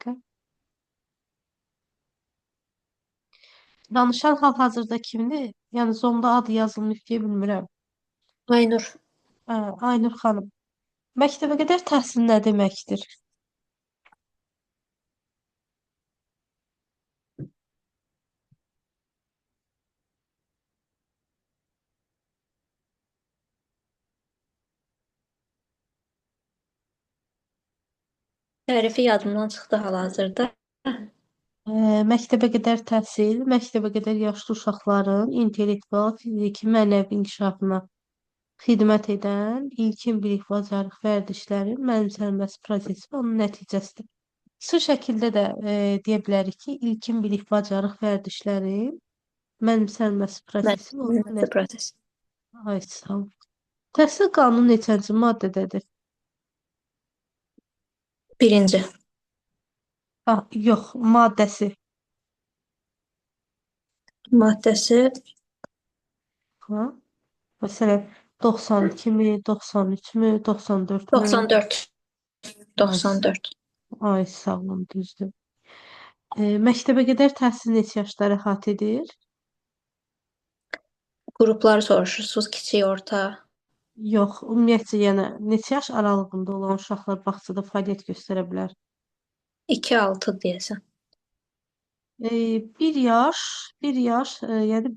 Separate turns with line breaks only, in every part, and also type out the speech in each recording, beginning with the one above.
dəqiqə. Danışan hal-hazırda kimdir? Yəni Zoom'da adı yazılmış deyə bilmirəm.
Aynur.
Hə, Aynur xanım. Məktəbə qədər təhsil nə deməkdir?
Tərifi yadımdan çıxdı hal-hazırda.
Məktəbə qədər təhsil, məktəbə qədər yaşlı uşaqların intellektual, fiziki, mənəvi inkişafına xidmət edən ilkin bilik, bacarıq, vərdişlərin mənimsənməsi prosesi və onun nəticəsidir. Qısa şəkildə də deyə bilərik ki, ilkin bilik, bacarıq, vərdişlərin mənimsənməsi prosesi və onun
Mənimsənməsi
nəticəsidir.
prosesi.
Ay, sağ ol. Təhsil qanunu neçənci maddədədir?
Birinci.
Ah, yox, maddəsi.
Maddəsi
Ha? Məsələn, 92 mi, 93 mü, 94 mü?
94.
Ay,
94.
ay sağ olun, düzdür. Məktəbə qədər təhsil neçə yaşları əhatə edir?
Qrupları soruşursunuz, kiçik, orta.
Yox, ümumiyyətcə, yəni neçə yaş aralığında olan uşaqlar bağçada fəaliyyət göstərə bilər?
2-6 deyəsən.
Bir yaş, bir yaş, yəni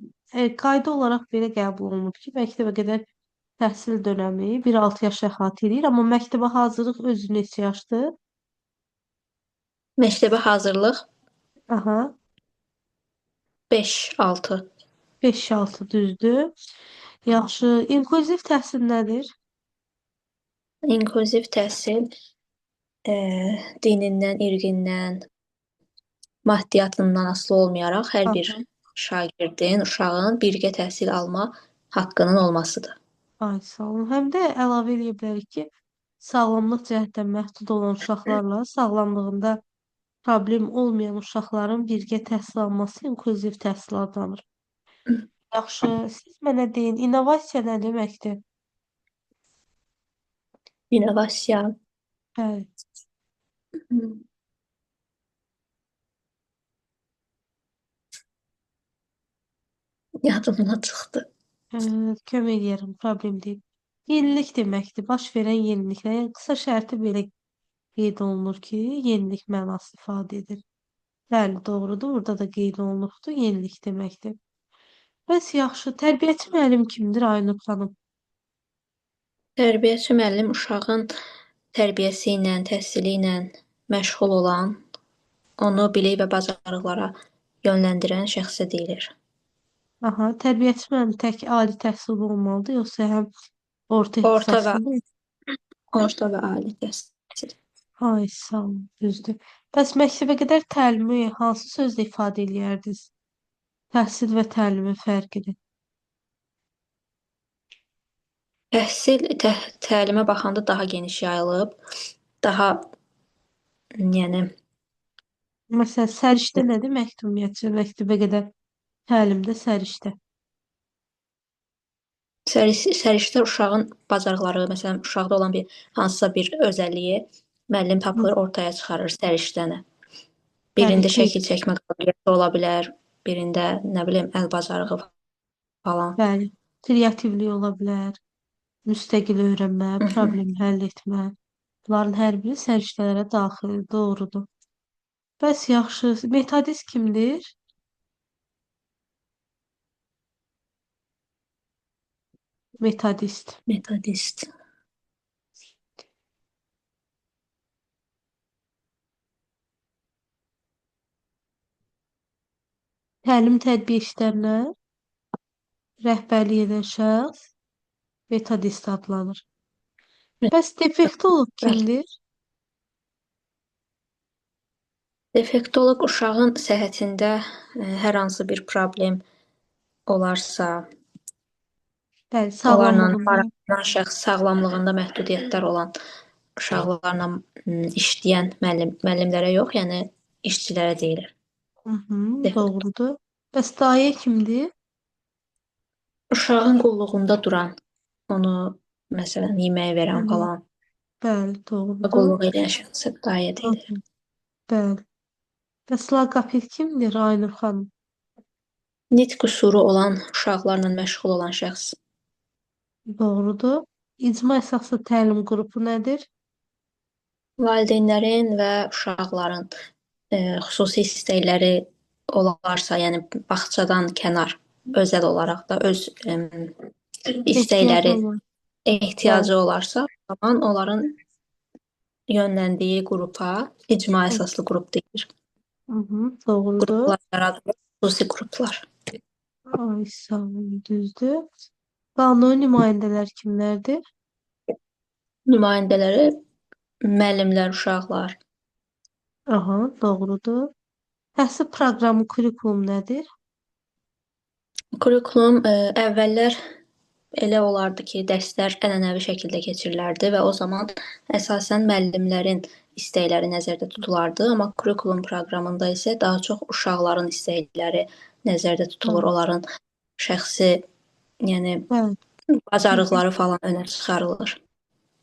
qayda olaraq belə qəbul olunub ki, məktəbə qədər təhsil dönəmi 1-6 yaş əhatə edir, amma məktəbə hazırlıq özü neçə yaşdır?
Məktəbə hazırlıq
Aha,
5-6.
5-6 düzdür. Yaxşı, inklüziv təhsil nədir?
İnklüziv təhsil dinindən, irqindən, maddiyyatından asılı olmayaraq hər bir
Aha.
şagirdin, uşağın birgə təhsil alma haqqının olmasıdır.
Ay, sağ olun. Həm də əlavə eləyə bilərik ki, sağlamlıq cəhətdən məhdud olan uşaqlarla sağlamlığında problem olmayan uşaqların birgə təhsil alması inklüziv təhsil adlanır. Yaxşı, siz mənə deyin, innovasiya nə deməkdir?
İnnovasiya.
Bəli.
Yadımdan çıxdı.
Kömək eləyərəm, problem deyil. Yenilik deməkdir, baş verən yeniliklər. Yəni qısa şərti belə qeyd olunur ki, yenilik mənası ifadə edir. Bəli, doğrudur. Burada da qeyd olunubdur, yenilik deməkdir. Bəs yaxşı, tərbiyəçi müəllim kimdir Aynur xanım?
Tərbiyəçi müəllim uşağın tərbiyəsi ilə, təhsili ilə məşğul olan, onu bilik və bacarıqlara yönləndirən şəxsə deyilir.
Aha, tərbiyəçi müəllim tək ali təhsilli olmalıdır, yoxsa həm orta
Orta və
ixtisaslı?
orta və ali təhsil.
Ay, sağ olun, düzdür. Bəs məktəbə qədər təlimi hansı sözlə ifadə eləyərdiniz? Təhsil və təlimin fərqini.
Təhsil təlimə baxanda daha geniş yayılıb, daha yəni
Məsələn, səriştə nə deməkdir ümumiyyətcə məktəbə qədər təlimdə səriştə?
Səriştə uşağın bacarıqları, məsələn, uşaqda olan bir hansısa bir özəlliyi müəllim tapır, ortaya çıxarır səriştəni.
Bəli,
Birində şəkil çəkmə qabiliyyəti ola bilər, birində nə bilim əl bacarığı falan.
Bəli, kreativlik ola bilər, müstəqil öyrənmə, problem həll etmə. Bunların hər biri səriştələrə daxil, doğrudur. Bəs yaxşı, metodist kimdir? Metodist.
Metodist.
Təlim tərbiyə işlərinə rəhbərlik edən şəxs metodist adlanır. Bəs defektoloq kimdir?
Defektoloq uşağın səhhətində hər hansı bir problem olarsa,
Bəli,
onlarla
sağlamlığında.
maraqlanan şəxs, sağlamlığında məhdudiyyətlər olan uşaqlarla işləyən müəllimlərə yox, yəni işçilərə deyilir.
Doğrudur. Bəs dayə kimdir?
Uşağın qulluğunda duran, onu məsələn yemək verən
Bəli,
falan,
bəli, doğrudur.
qulluq edən şəxsə dayə deyilir.
Hı -hı. Bəli. Bəs loqoped kimdir, Aynur xanım?
Nitq qüsuru olan uşaqlarla məşğul olan şəxs.
Doğrudur. İcma əsaslı təlim qrupu nədir?
Valideynlərin və uşaqların xüsusi istəkləri olarsa, yəni bağçadan kənar özəl olaraq da öz
Ehtiyacı
istəkləri,
olan. Bəli.
ehtiyacı olarsa, o zaman onların yönləndiyi qrupa icma əsaslı qrup deyilir.
Hı -hı, doğrudur.
Qruplar yaradılır, xüsusi qruplar.
Ay, sağ olun, düzdür. Qanuni nümayəndələr kimlərdir?
Nümayəndələri müəllimlər, uşaqlar.
Aha, doğrudur. Təhsil proqramı, kurikulum nədir?
Kurikulum əvvəllər elə olardı ki, dərslər ənənəvi şəkildə keçirilərdi və o zaman əsasən müəllimlərin istəkləri nəzərdə tutulardı, amma kurikulum proqramında isə daha çox uşaqların istəkləri nəzərdə
Hı,
tutulur, onların şəxsi, yəni
bəli. Çünki
bacarıqları falan önə çıxarılır.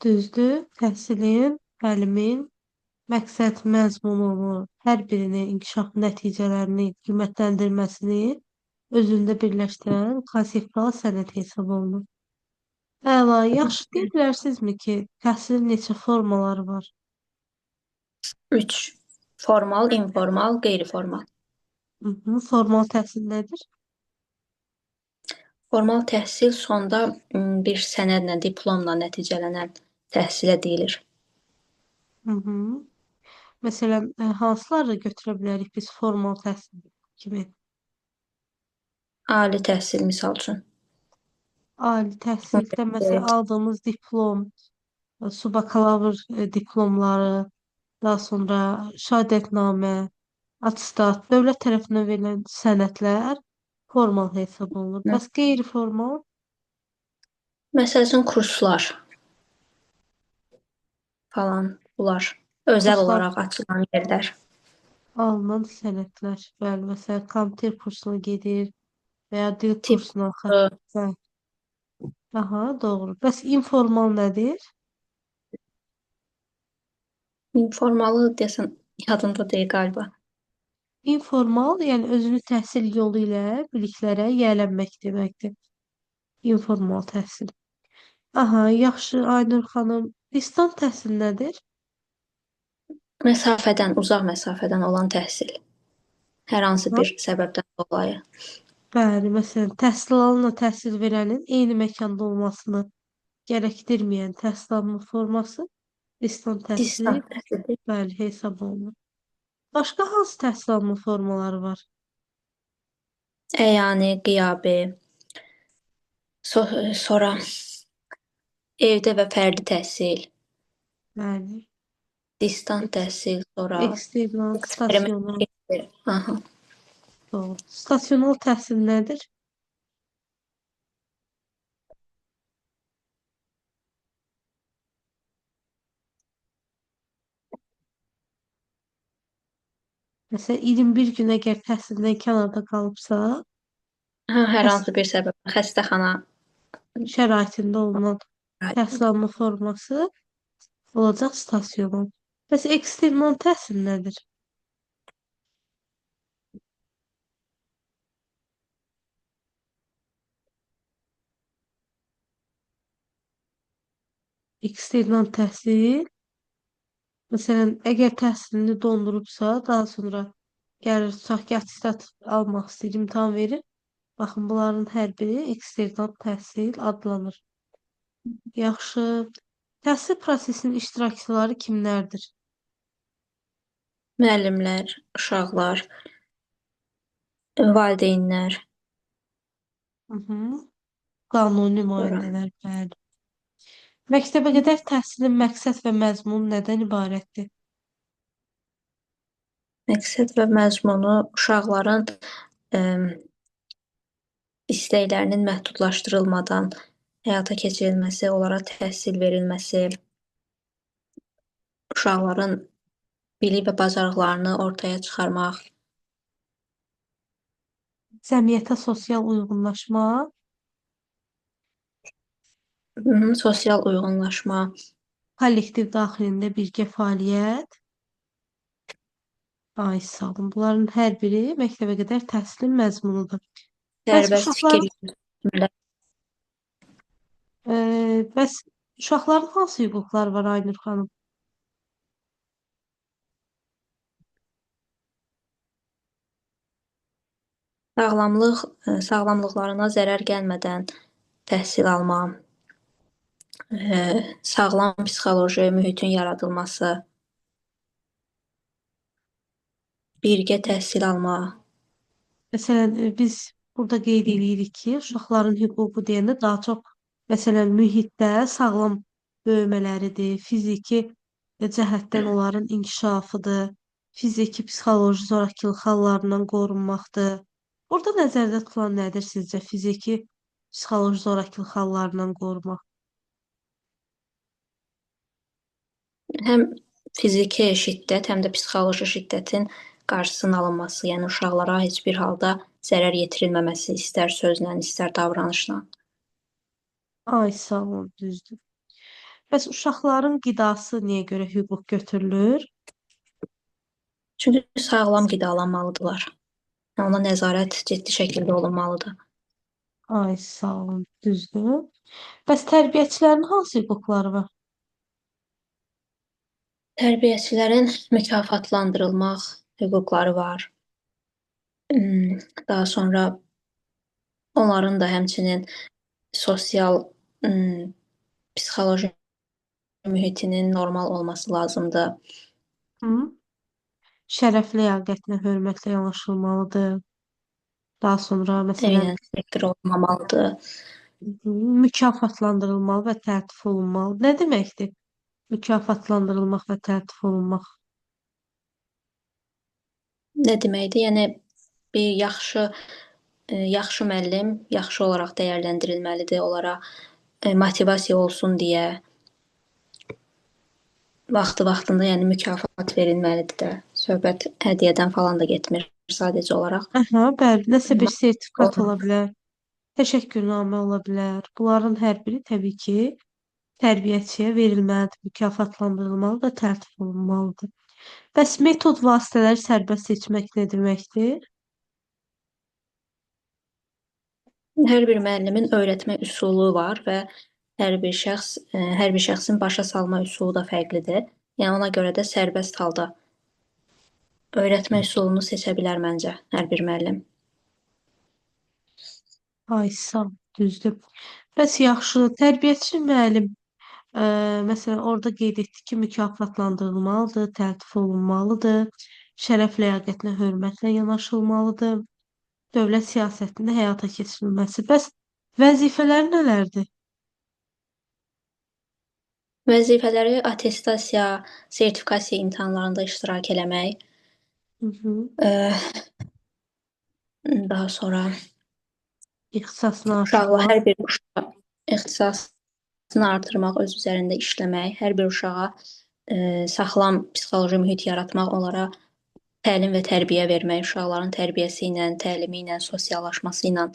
düzdür, təhsilin, təlimin məqsəd, məzmununu, hər birini, inkişaf nəticələrini qiymətləndirməsini özündə birləşdirən konseptual sənəd hesab olunur. Əla, yaxşı deyə bilərsinizmi ki, təhsilin neçə formaları var?
3. Formal, informal, qeyri-formal.
Hı -hı. Formal təhsil nədir?
Formal təhsil sonda bir sənədlə, diplomla nəticələnən təhsilə deyilir.
Hı -hı. Məsələn, hansıları götürə bilərik biz formal təhsil kimi?
Ali təhsil misal üçün.
Ali təhsildə məsələn
Universitet.
aldığımız diplom, su bakalavr diplomları, daha sonra şəhadətnamə, attestat, dövlət tərəfindən verilən sənədlər formal hesab olunur. Bəs qeyri-formal
Məsəl üçün kurslar falan bunlar özəl
kurslar
olaraq açılan yerlər.
alınan sənədlər, bəli, məsələn, kompüter kursuna gedir və ya dil
Tibb
kursuna.
kursu,
Bəli. Aha, doğru. Bəs informal nədir?
informalı deyəsən yadımda deyil qaliba.
Informal, yəni özünü təhsil yolu ilə biliklərə yiyələnmək deməkdir. Informal təhsil. Aha, yaxşı, Aynur xanım. Distant təhsil nədir?
Məsafədən, uzaq məsafədən olan təhsil. Hər hansı
Ha?
bir səbəbdən dolayı.
Bəli, məsələn, təhsil alanla təhsil verənin eyni məkanda olmasını gərəkdirməyən təhsil alma forması distant təhsil,
Distant təhsildir.
bəli, hesab olunur. Başqa hansı təhsil alma formaları var?
Əyani, qiyabi, sonra evdə və fərdi təhsil,
Bəli,
distant
eks
təhsil, sonra
eksternal,
eksperiment.
stasionar,
Aha.
doğru. Stasionar təhsil nədir? Məsələn, 21 gün əgər təhsildən kənarda qalıbsa,
Hə, hər
təhsil
hansı bir səbəb, xəstəxana,
şəraitində olunan təhsil alma forması olacaq stasionar. Bəs eksternal təhsil nədir? Eksternal təhsil, məsələn, əgər təhsilini dondurubsa, daha sonra gəlir, tutaq ki, attestat almaq istəyir, imtahan verir. Baxın, bunların hər biri eksternal təhsil adlanır. Yaxşı. Təhsil prosesinin iştirakçıları kimlərdir?
müəllimlər, uşaqlar, valideynlər,
Hı -hı. Qanuni
sonra
nümayəndələr, bəli. Məktəbəqədər təhsilin məqsəd və məzmunu nədən ibarətdir?
məqsəd və məzmunu uşaqların ə, istəklərinin məhdudlaşdırılmadan həyata keçirilməsi, onlara təhsil verilməsi, uşaqların bilik və bacarıqlarını ortaya çıxarmaq,
Cəmiyyətə sosial uyğunlaşma,
sosial uyğunlaşma,
kollektiv daxilində birgə fəaliyyət, Ay sağ olun. Bunların hər biri məktəbə qədər təhsilin məzmunudur. Bəs
Sərbəst
uşaqların
fikir yürütmələr.
e, bəs uşaqların hansı hüquqları var Aynur xanım?
Sağlamlıq, sağlamlıqlarına zərər gəlmədən təhsil alma, sağlam psixoloji mühitin yaradılması, birgə təhsil alma.
Məsələn, biz burada qeyd eləyirik ki, uşaqların hüququ deyəndə daha çox məsələn mühitdə sağlam böyümələridir, fiziki cəhətdən onların inkişafıdır, fiziki, psixoloji zorakılıq hallarından qorunmaqdır. Burada nəzərdə tutulan nədir sizcə? Fiziki, psixoloji zorakılıq hallarından qorumaq.
Həm fiziki şiddət, həm də psixoloji şiddətin qarşısının alınması, yəni uşaqlara heç bir halda zərər yetirilməməsi, istər sözlə, istər davranışla.
Ay sağ olun, düzdür. Bəs uşaqların qidası niyə görə hüquq götürülür?
Çünki sağlam qidalanmalıdırlar. Yəni ona nəzarət ciddi şəkildə olunmalıdır.
Ay sağ olun, düzdür. Bəs tərbiyəçilərin hansı hüquqları var?
Tərbiyəçilərin mükafatlandırılmaq hüquqları var. Hmm, Daha sonra onların da həmçinin sosial, psixoloji mühitinin normal olması lazımdır.
Hı? Şərəf ləyaqətinə hörmətlə yanaşılmalıdır. Daha sonra məsələn
Eynən təhqir olunmamalıdır.
mükafatlandırılmalı və təltif olunmalı. Nə deməkdir? Mükafatlandırılmaq və təltif olunmaq.
Nə deməkdir? Yəni bir yaxşı yaxşı müəllim yaxşı olaraq dəyərləndirilməlidir. Onlara motivasiya olsun deyə vaxtı-vaxtında, yəni mükafat verilməlidir də. Söhbət hədiyyədən falan da getmir. Sadəcə olaraq
Aha, bəli, nəsə bir sertifikat
olmalı.
ola bilər, təşəkkürnamə ola bilər. Bunların hər biri təbii ki, tərbiyəçiyə verilməlidir, mükafatlandırılmalı və təltif olunmalıdır. Bəs metod vasitələri sərbəst seçmək nə deməkdir?
Hər bir müəllimin öyrətmə üsulu var və hər bir şəxs, hər bir şəxsin başa salma üsulu da fərqlidir. Yəni ona görə də sərbəst halda öyrətmə üsulunu seçə bilər məncə hər bir müəllim.
Ay, sağ ol, düzdür. Bəs yaxşı, tərbiyəçi müəllim ə, məsələn, orada qeyd etdi ki, mükafatlandırılmalıdır, təltif olunmalıdır, şərəf ləyaqətinə hörmətlə yanaşılmalıdır, dövlət siyasətinin həyata keçirilməsi. Bəs vəzifələri nələrdir?
Vəzifələri attestasiya, sertifikasiya imtahanlarında iştirak eləmək,
Hı -hı.
ə, daha sonra
İxtisasını
uşaqla
artırmaq,
hər bir uşağa ixtisasını artırmaq, öz üzərində işləmək, hər bir uşağa sağlam psixoloji mühit yaratmaq, onlara təlim və tərbiyə vermək, uşaqların tərbiyəsi ilə, təlimi ilə, sosiallaşması ilə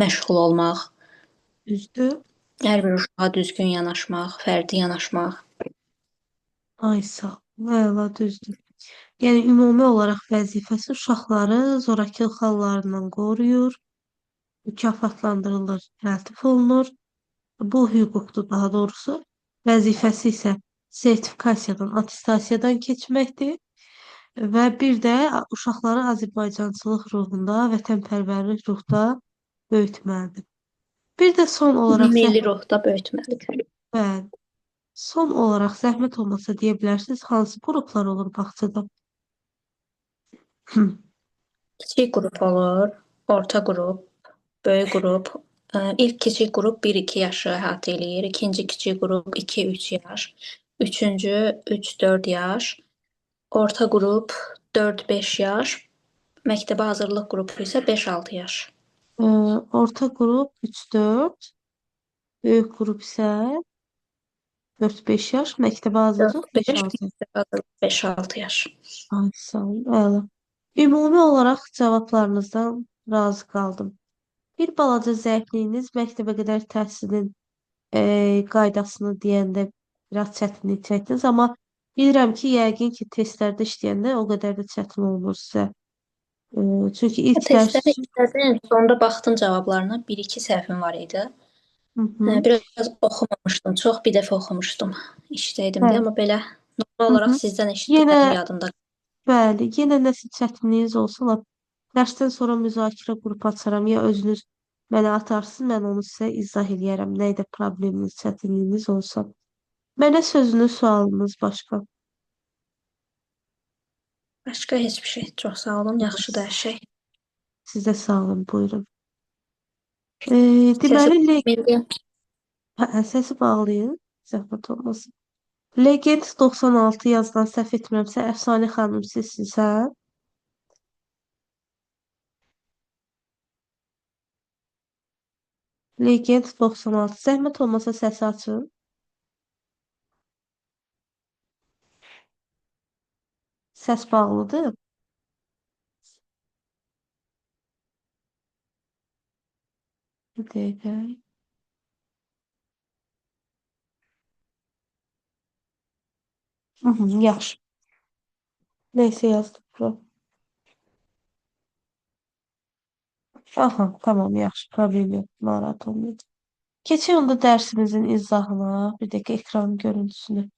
məşğul olmaq,
düzdür?
hər bir uşağa düzgün yanaşmaq, fərdi yanaşmaq,
Ay sağ ol. Əla, düzdür. Yəni ümumi olaraq vəzifəsi uşaqları zorakılıq hallarından qoruyur, mükafatlandırılır, təltif olunur. Bu hüquqdur daha doğrusu. Vəzifəsi isə sertifikasiyadan, attestasiyadan keçməkdir və bir də uşaqları Azərbaycançılıq ruhunda, vətənpərvərlik ruhda böyütməlidir. Bir də son olaraq
milli
zəhmət
ruhda böyütməlidir.
bəli, son olaraq zəhmət olmasa deyə bilərsiniz hansı qruplar olur bağçada?
Kiçik qrup olur, orta qrup, böyük qrup. İlk kiçik qrup 1-2 yaşı əhatə eləyir. İkinci kiçik qrup 2-3 yaş. Üçüncü 3-4 yaş. Orta qrup 4-5 yaş. Məktəbə hazırlıq qrupu isə 5-6 yaş.
Ee, Orta qrup 3-4, böyük qrup isə 4-5 yaş, məktəbə hazırlıq
4-5,
5-6.
məktəbə hazırlıq 5-6 yaş.
Ay, sağ olun. Əla. Ümumi olaraq cavablarınızdan razı qaldım. Bir balaca zəifliyiniz məktəbə qədər təhsilin qaydasını deyəndə biraz çətinlik çəkdiniz, amma Bilirəm ki, yəqin ki, testlərdə işləyəndə o qədər də çətin olmur sizə. Çünki ilk dərs
Testləri
üçün.
işlədim, sonra baxdım cavablarına. Bir-iki səhvim var idi.
Hı hı.
Biraz oxumamışdım. Çox bir dəfə oxumuşdum. İşdəydim deyə,
Bəli.
amma belə normal
Hı
olaraq
hı.
sizdən
Yenə
eşitdiklərim yadımda.
bəli, yenə nəsə çətinliyiniz olsa, lap dərsdən sonra müzakirə qrupu açaram, ya özünüz mənə atarsınız, mən onu sizə izah eləyərəm. Nə ilə probleminiz, çətinliyiniz olsa. Mənə sözünüz, sualınız başqa.
Başqa heç bir şey. Çox sağ olun, yaxşıdır hər şey.
Sizə sağ olun, buyurun. E,
Səsi
deməli,
indi
hə, səsi bağlayın, zəhmət olmasın. Legend 96 yazılan səhv etmirəmsə, Əfsanə xanım sizsiniz, hə? Legend 96. Zəhmət olmasa səsi açın. Səs bağlıdır. Bir dəqiqə. Hı -hı, yaxşı. Neyse yazdım bura. Aha, tamam yaxşı. Problem yox. Narahat olmayın. Keçək onda dərsimizin izahına. Bir dəqiqə ekran görüntüsünü